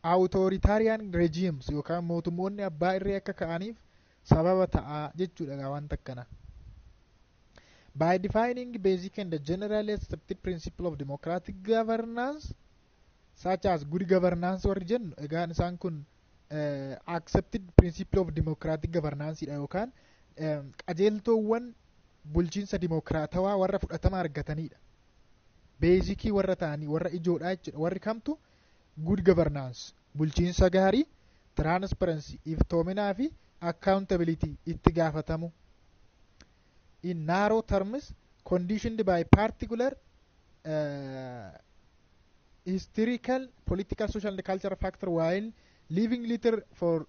authoritarian regimes yookaan mootummoonni abbaa irree akka ka'aniif sababa ta'a jechuudha wanta akkana. By defining basic and generally accepted principle of democratic governance such as good governance warri jennu, egaan isaan kun accepted principle of democratic governance dha, yookaan qajeeltoowwan bulchiinsa dimokiraatawaa warra fudhatama argatanidha. Basicii warra ta'anii, warra ijoodha jechuudha. Warri kamtu? Good governance, bulchiinsa gaarii, transparency, iftoominaa fi accountability, itti gaafatamu. In narrow terms, conditioned by particular historical, political, social and cultural factor while leaving little for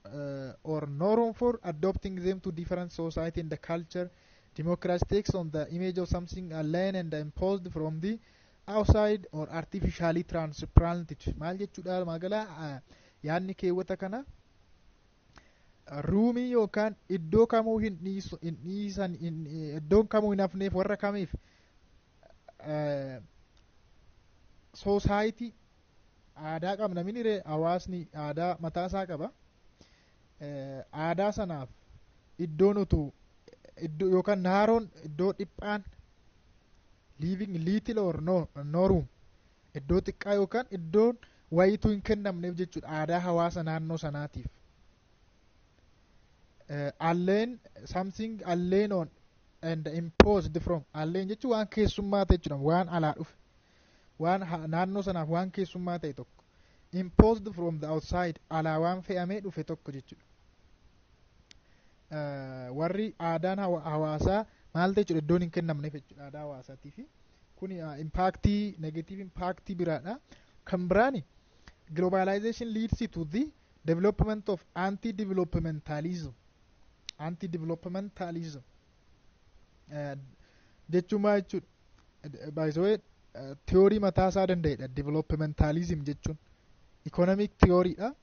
or no room for adopting them to different society and the culture. Democracy takes on the image of something alien and imposed from the outside or artificially transplanted. Maal jechuudha magalaa yaadni keewwata kana? Roomii yookaan iddoo kamuu hin dhiisu, hin dhiisan, iddoon kamuu hin hafneef warra kamiif? Society aadaa qabna minire, hawaasni aadaa mataasaa qaba. Aadaa sanaaf iddoon utuu iddoo yookaan narrown, iddoo dhiphaan, leaving little or no room, iddoo xiqqaa yookaan iddoon wayituu hin kennamneef jechuudha aadaa hawaasa naannoo sanaatiif. Alien, something alien on and imposed from, alien jechuun waan keessummaa ta'e jechuudha, waan alaa dhufe, waan naannoo sanaaf waan keessummaa ta'e tokko, imposed from the outside, alaa waan fe'amee dhufe tokko jechuudha. Warri aadaan hawaasaa maal ta'e jechuudha, iddoon hin kennamneef jechuudha aadaa hawaasaatii fi kun impactii, negative impactii biraadha. Kan biraani, globalization leads to the development of anti-developmentalism. Anti-developmentalism jechuun maal jechuudha? By the way, theory mataa isaa danda'edha developmentalism jechuun. Economic theory dha.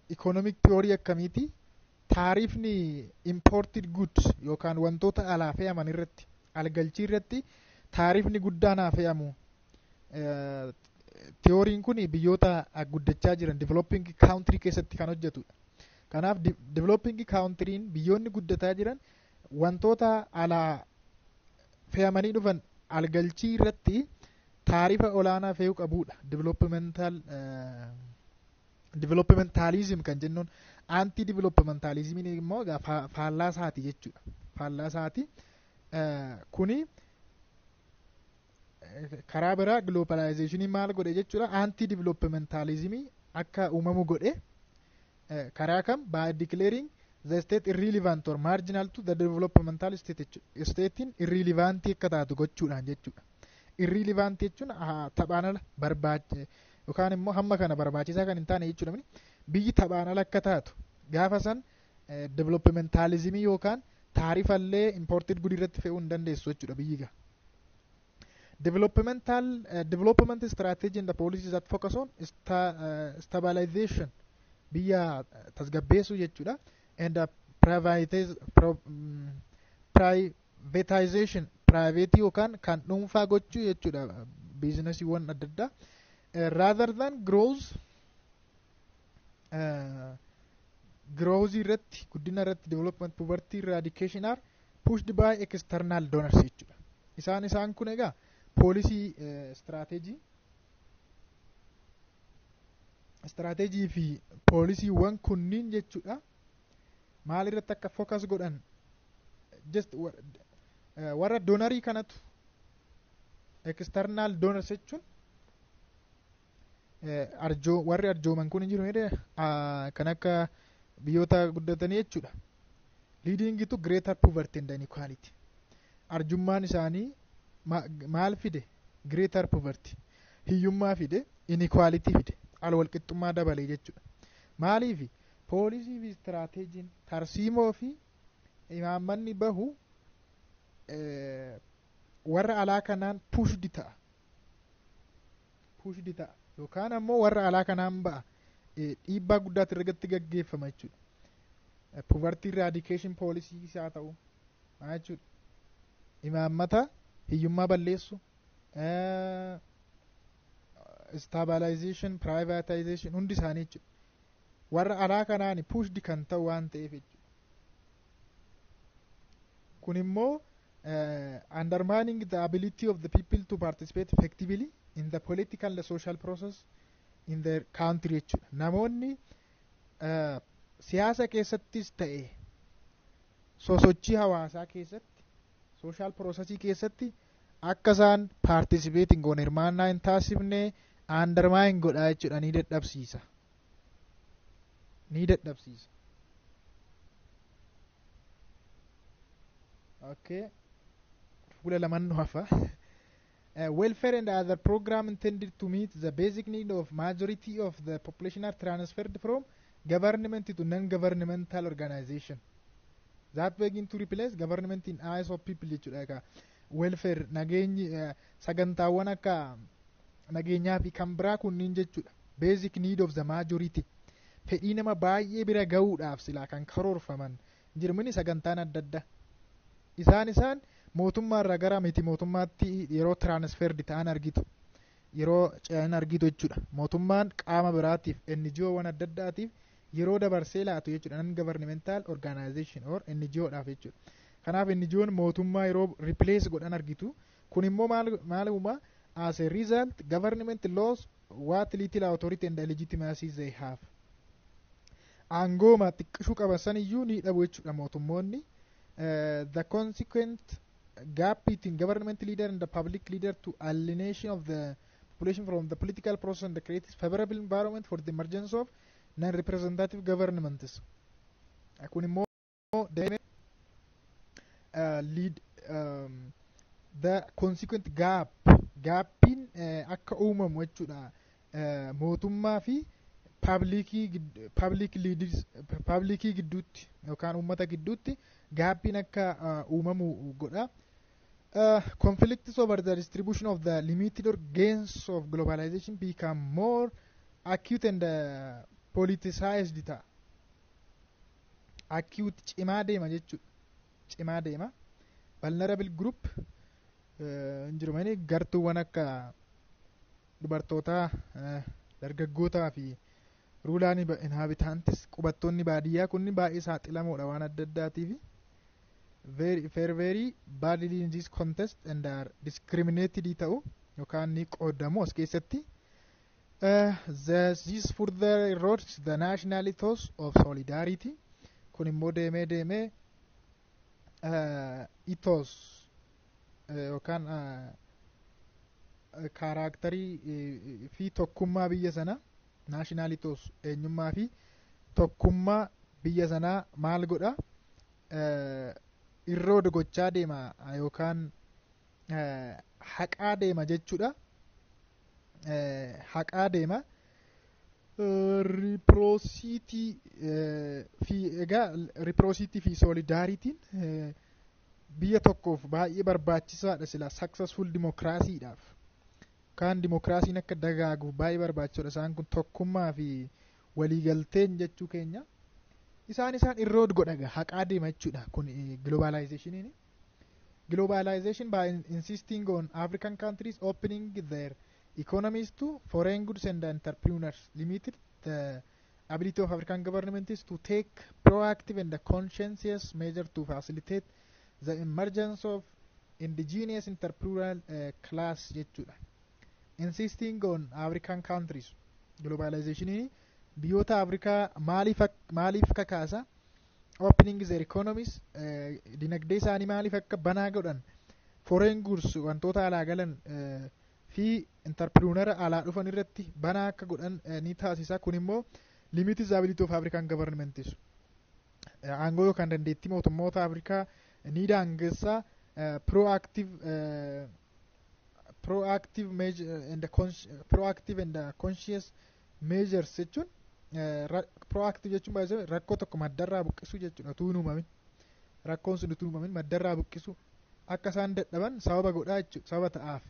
Economic theory akkamiiti? Tariffni imported goods yookaan wantoota alaa fe'aman irratti, algalchii irratti tariffni guddaan haa fe'amu. Theoryn kun biyyoota guddachaa jiran, developing country keessatti kan hojjetudha. Kanaaf developing countryn, biyyoonni guddataa jiran, wantoota alaa fe'amanii dhufan algalchii irratti tariffa olaanaa fe'uu qabudha. Developmentalism kan jennuun, anti developmentalismiin immoo faallaa isaati jechuudha. Faallaa isaati. Kuni Karaa biraa globalizationii maal godhe jechuudha? Anti developmentalismii akka uumamu godhe. Karaa kam? By declaring the state irrelevant or marginal to the developmental state jechuudha. Statein irrelevantii akka taatu gochuudhaan jechuudha. Irrelevant jechuun taphaan ala barbaache yookaan immoo hamma kana barbaachisaa kan hin taane jechuudha. Biyyi taphaan ala akka taatu gaafa san developmentalismii yookaan tariffallee imported good irratti fe'uu hin dandeessu jechuudha biyyi gaa. Developmental development strategy and the policies that focus on stabilization, biyya tasgabbeessuu jechuudha, and privatization, private yookaan kan dhuunfaa gochuu jechuudha, businessiiwwan adda addaa, rather than growth irratti, guddina irratti, development, poverty eradication are pushed by external donors jechuudha. Isaan kun egaa policy strategy fi policywwan kunniin jechuudha maal irratti akka focus godhan? Just warra donorii kanatu. External donors jechuun arjoo, warri arjooman kun hin jiru kan akka biyyoota guddatanii jechuudha, leading to greater poverty and inequality. Arjummaan isaanii maal fide? Greater poverty, hiyyummaa fide, inequality fide, al walqixxummaa dabalee jechuudha. Maaliif? Policy fi strategyn, tarsiimoo fi imaammanni bahu warra alaa kanaan pushed ta'a yookaan ammoo warra alaa kanaan ba'a, dhiibbaa guddaatti irratti gaggeeffama jechuudha. Poverty eradication policy isaa ta'u maal jechuudha, imaammata hiyyummaa balleessu, stabilization, privatization, hundi isaanii jechuudha warra alaa kanaan pushed kan ta'u waan ta'eef jechuudha. Kun immoo undermining the ability of the people to participate effectively in the political and social process in their country jechuudha. Namoonni siyaasa keessattis ta'e sosochii hawaasaa keessatti, social processii keessatti akka isaan participate hin goone, hirmaannaa hin taasifne undermine godha jechuudha, ni dadhabsiisa, ni dadhabsiisa. Okay, fuula laman nu hafa. Welfare and other program intended to meet the basic need of majority of the population are transferred from government to non-governmental organization that begin to replace government in eyes of people jechuudha. Egaa welfare, nageenyi, sagantaawwan akka nageenyaa fi kan biraa kunniin jechuudha, basic need of the majority, fedhii nama baay'ee bira gahuudhaaf silaa kan karoorfaman jirmini sagantaan adda addaa isaan mootummaa irraa gara miti mootummaatti yeroo transferred ta'an argitu, yeroo ce'an argitu jechuudha. Mootummaan qaama biraatiif, NGO-wwan adda addaatiif yeroo dabarsee laatu jechuudha, non governmental organization or NGO-dhaaf jechuudha. Kanaaf NGO'n mootummaa yeroo replace godhan argitu. Kun immoo maal maal uuma? As a result, government lost what little authority and legitimacy they have. Aangooma xiqqishuu qaban saniyyuu ni dhabu jechuudha mootummoonni. The consequent gap between government leader and the public leader to alienation of the population from the political process and creates favorable environment for the emergence of non-representative governments. Kun immoo deemee lead the consequent gap, gapiin akka uumamu jechuudha, mootummaa fi public leaders, publicii gidduutti yookaan uummata gidduutti gapiin akka uumamu godha. Conflicts over the distribution of the limited gains of globalization become more acute and politicized ta'a. Acute, cimaa deema jechuudha. Cimaa deema. Vulnerable group hin jiru mani, gartuuwwan akka dubartootaa, dargaggootaa fi rural inhabitants, qubattoonni baadiyyaa kunni baay'ee saaxilamoodha waan adda addaatiif. Very very badly in this context and are discriminated ta'u yookaan ni qoodamu as keessatti. This further erodes the national ethos of solidarity. Kun immoo deemee deemee ethos yookaan Characterii fi tokkummaa biyya sana, national ethos, eenyummaa fi tokkummaa biyya sanaa maal godha? Erode gochaa deema yookaan haqaa deema jechuudha. Haqaa deema. Reciprocity fi, egaa, reciprocity fi solidarityn biyya tokkoof baay'ee barbaachisaadha sila successful dimokiraasiidhaaf. Kaan dimokiraasiin akka dagaaguuf baay'ee barbaachisaadha isaan kun, tokkummaa fi waliigalteen jechuu keenya. Isaan erode godha, haqaa deema jechuudha kun globalizationiin. Globalization, by insisting on African countries opening their economies to foreign goods and entrepreneurs, limited the ability of African governments to take proactive and conscientious measure to facilitate the emergence of indigenous entrepreneurial class jechuudha. Insisting on African countries, globalization biyyoota Afrikaa maaliif kakaasa? Opening their economies, dinagdee isaanii maaliif akka banaa godhan, foreign goods, wantoota alaa galan, fi entrepreneur alaa dhufan irratti banaa akka godhan ni taasisa. Kun immoo limits the ability of African governments, aangoo yookaan dandeettii mootummoota Afrikaa ni daangessa, proactive measure and proactive and conscious measures jechuun, proactive jechuun baay'ee rakkoo tokko maddarraa buqqisuu jechuudha. Utuu hin uumamin, rakkoon sun utuu hin uumamin maddarraa buqqisuu akka isaan dadhaban sababa godhaa jechuudha, sababa ta'aaf.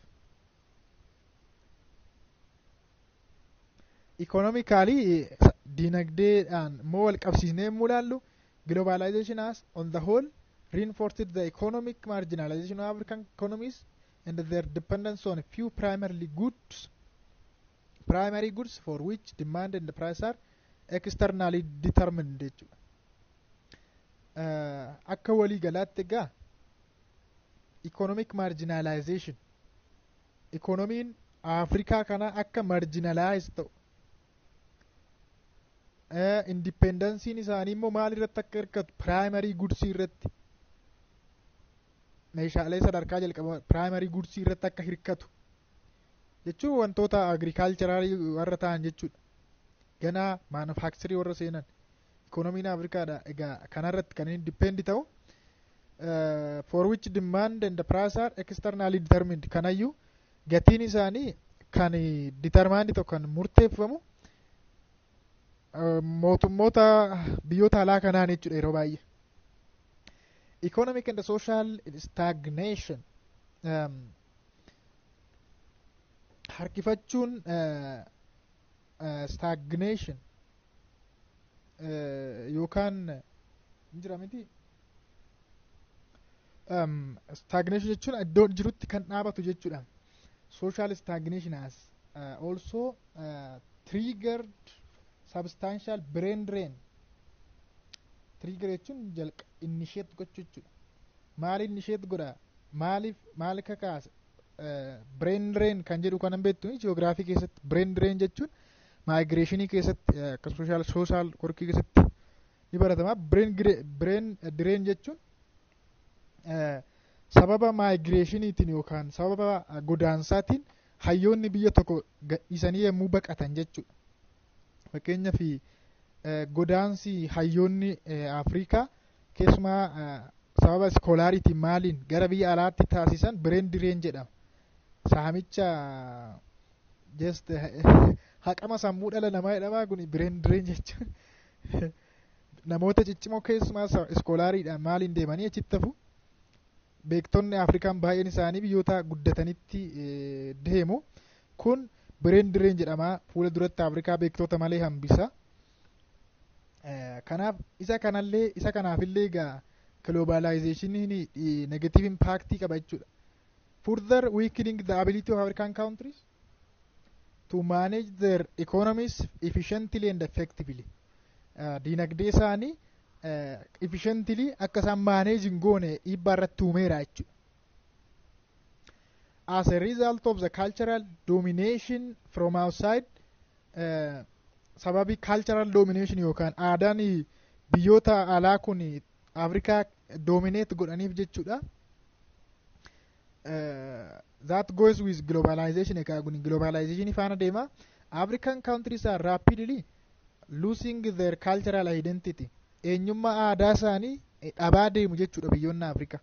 Economically, dinagdeedhaan immoo wal qabsiisnee yommuu ilaallu, globalization has on the whole reinforced the economic marginalization of African economies and their dependence on a few primary goods for which demand and price are externally determined jechuudha. Akka walii galaatti egaa, economic marginalization, economiin Afrikaa kana akka marginalize ta'u, independenceiin isaanii immoo maal irratti akka hirkatu? Primary goods irratti, meeshaalee sadarkaa jalqaba, primary goods irratti akka hirkatu jechuun wantoota agriculturalii warra ta'an jechuudha. Ganaa manufacturii warra seenan ikoonomiin Afrikaadha. Egaa kanarratti kan inni depend ta'u, for which demand and the price are externally determined. Kanayyuu gatiin isaanii kan determined ta'u, kan murteeffamu, mootummoota biyyoota alaa kanaan jechuudha yeroo baay'ee. Economic and social stagnation, harkifachuun, stagnation yookaan hin jira miti. Stagnation jechuun iddoo jirutti kan dhaabatu jechuudha. Social stagnation has also triggered substantial brain drain. Trigger jechuun jalqa initiate gochuu jechuudha. Maal initiate godha? Maaliif, maal kakaasa? Brain drain kan jedhu kanan beektu jiyoogiraafii keessatti. Brain drain jechuun migrationii keessatti, akka social workii keessatti ni baratama. Brain drain jechuun sababa migrationiitiin yookaan sababa godaansaatiin hayyoonni biyya tokko gadhiisanii yommuu baqatan jechuudha. Fakkeenyaaf, godaansi hayyoonni Afrikaa keessumaa sababa scholariitiin maaliin gara biyya alaatti taasisan brain drain jedhama. Saamicha, just haqama sammuu dhala namaa jedhama kun brain drain jechuun. Namoota ciccimoo keessumaa scholariidhaan maaliin deemanii achitti hafu. Beektonni Afrikaan baay'een isaanii biyyoota guddatanitti deemu. Kun brain drain jedhama. Fuula duratti Afrikaa beektota malee hambisa. Kanaaf isa kanallee, isa kanaafillee egaa globalizationiin negative impact qaba jechuudha. Further weakening the ability of African countries to manage their economies efficiently and effectively. Dinagdee isaanii efficiently akka isaan manage hin goone dhiibbaa irratti uumeera jechuudha. As a result of the cultural domination from outside, sababii cultural domination yookaan aadaan biyyoota alaa kun Afrikaa dominate godhaniif jechuudha. That goes with globalization. Egaa kun globalization faana deema. African countries are rapidly losing their cultural identity. Eenyummaa aadaa isaanii dhabaa deemu jechuudha biyyoonni Afrikaa.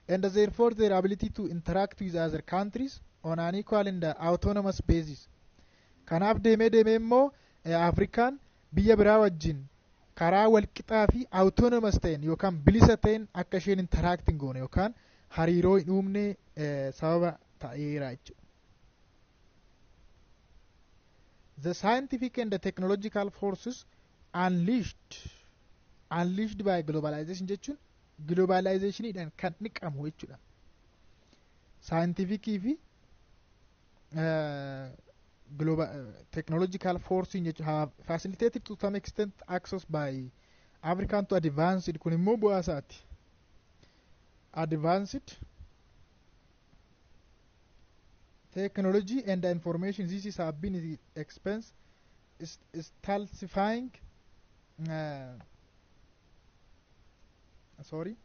And therefore their ability to interact with other countries on an equal and autonomous basis. Kanaaf deemee deemee immoo Afrikaan biyya biraa wajjin karaa walqixaa fi autonomous ta'een yookaan bilisa ta'een akka isheen interact hin goone yookaan hariiroo hin uumne sababa ta'eera jechuudha. The scientific and the technological forces unleashed by globalization jechuun globalizationidhaan kan dhiqamu jechuudha. Scientificii fi global technological force jechuudha have facilitated to some extent access by African to advanced, kun immoo bu'aa isaati. Advanced technology and information. This is have been the expense is stultifying, sorry,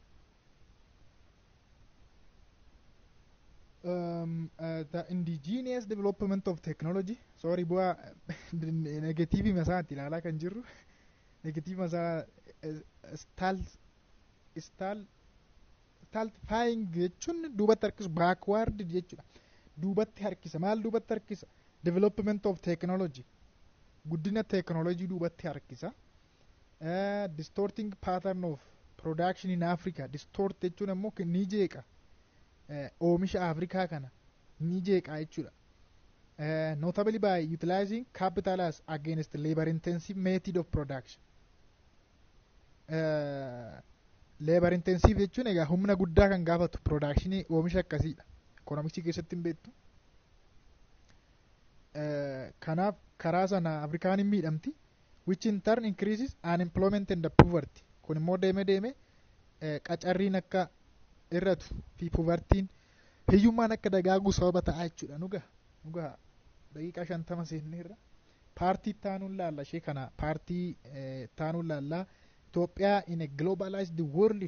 the indigenous development of technology. Sorry, bu'aa negative masaati ilaalaa kan jirru, negative masaa. Stultifying jechuun duubatti harkisu, backward jechuudha. Duubatti harkisa. Maal duubatti harkisa? Development of technology, guddina technology duubatti harkisa. Distorting pattern of production in Africa. Distort jechuun ammoo ni jeeqa, oomisha Afrikaa kana ni jeeqa jechuudha. Notably by utilizing capital as against labor intensive method of production. Labor intensive jechuun egaa humna guddaa kan gaafatu productionii oomisha akkasiidha. Economicsii keessatti hin beektu. Kanaaf karaa sana Afrikaan hin miidhamti. Which in turn increases unemployment and the poverty. Kun immoo deeme deeme qacarriin akka irratu fi povertiin, hiyyummaan akka dagaagu sababa ta'a jechuudha. Nuga nuga daqiiqaa 50 seenneerra. Partii taanuun laalla ishee kana, partii taanuun laallaa. Itoophiyaa in a globalized world,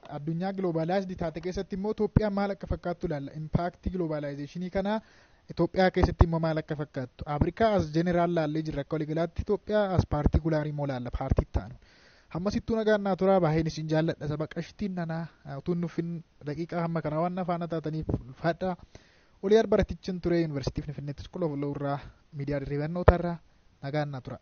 addunyaa globalized taate keessatti immoo Itoophiyaan maal akka fakkaattu ilaalla. Impactii globalizationii kanaa Itoophiyaa keessatti immoo maal akka fakkaattu. Afrikaa as general laallee jirra akka waliigalaatti, Itoophiyaa as particularii immoo laalla partii taanu. Hammasittuu nagaan naa turaa, baay'een isin jaalladha. Saba qashtiin nanaa utuun nuffin daqiiqaa hamma kana waan faana taataniif ulfaadha. Olii baratichi ture Yuunivarsiitii Finfinneetti School of Law irraa, miidiyaa dirree barnootaa irraa nagaan naa tura.